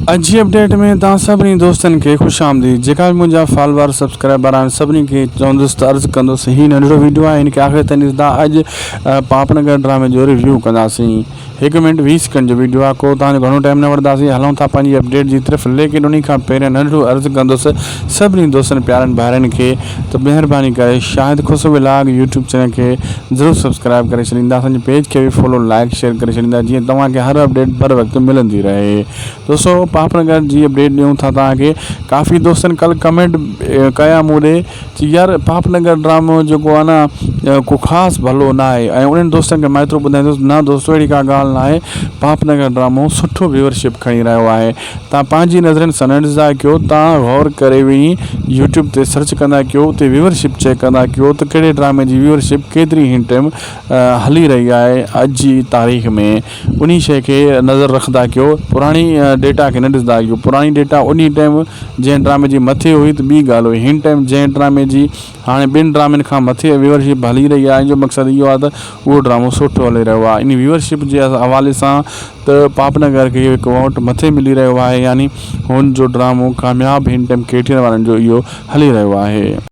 اڄ جي اپڊيٽ ۾ توهان سڀني دوستن کي خوش آمديد جيڪا به منهنجا فالوور سبسڪرائبر آهن سڀني کي چوندس ته عرض ڪندس هي ننڍڙو ويڊيو آهي هن کي آخر تائين ڏسندا اڄ پاپ نگر ڊرامي جو ريويو ڪنداسين هڪ منٽ 20 سيڪنڊ جو ويڊيو آهي ڪو توهان جو گهڻو ٽائيم نه وٺنداسين هلون ٿا پنهنجي اپڊيٽ جي طرف ليڪن انهي کان پهريان ننڍڙو عرض ڪندس سڀني دوستن پيارن ڀائرن کي ته مهرباني ڪري Shahid Khoso vlog YouTube channel کي ضرور سبسڪرائب ڪري ڇڏيندا اسان جي پيج کي به فالو لائڪ شيئر ڪري ڇڏيندا جيئن توهان کي هر اپڊيٽ بر وقت ملندي رهي دوستو پاپ نگر جي اپڊيٽ ڏيون ٿا توهان کي ڪافي دوستن ڪل ڪمينٽ ڪيا مون ڏي چي يار پاپ نگر ڊرامو جيڪو آهي نه ڪو خاص ڀلو نه آهي ۽ انهن دوستن کي مان ايترو ٻڌائيندس نه دوستو اهڙي ڪا ڳالهه نه آهي پاپ نگر ڊرامو سٺو ويورشپ کڻي رهيو آهي تان پنهنجي نظرن سان نه ڏسندا ڪيو تان غور ڪري وڃي يوٽيوب تي سرچ ڪندا ڪيو اتي ويورشپ چيڪ ڪندا ڪيو ته ڪهڙي ڊرامي جي ويورشپ ڪيتري هن ٽائيم هلي رهي آهي اڄ جي تاريخ ۾ انهي شئي کي نظر رکندا ڪيو پراڻي ڊيٽا کي نه ڏسندا ڪيو پراڻي ڊيٽا انهي ٽائيم جنهن ڊرامي جي مٿي هئي ته ٻي ڳالهه هئي هن ٽائيم جنهن ڊرامي جي هاڻي ٻن ڊرامن کان مٿي ويورشپ هلي رهي آهي ان جو مقصد اهو آهي ته اهو ڊرامو سٺو هلي رهيو آهي ان ويورشپ جي حوالي سان ته پاپ نگر کي هڪ ووٽ مٿي ملي رهيو آهي يعني هن جو ڊرامو ڪامياب هن ٽائيم ڪي ٽي اين وارن جو اهو هلي رهيو آهي.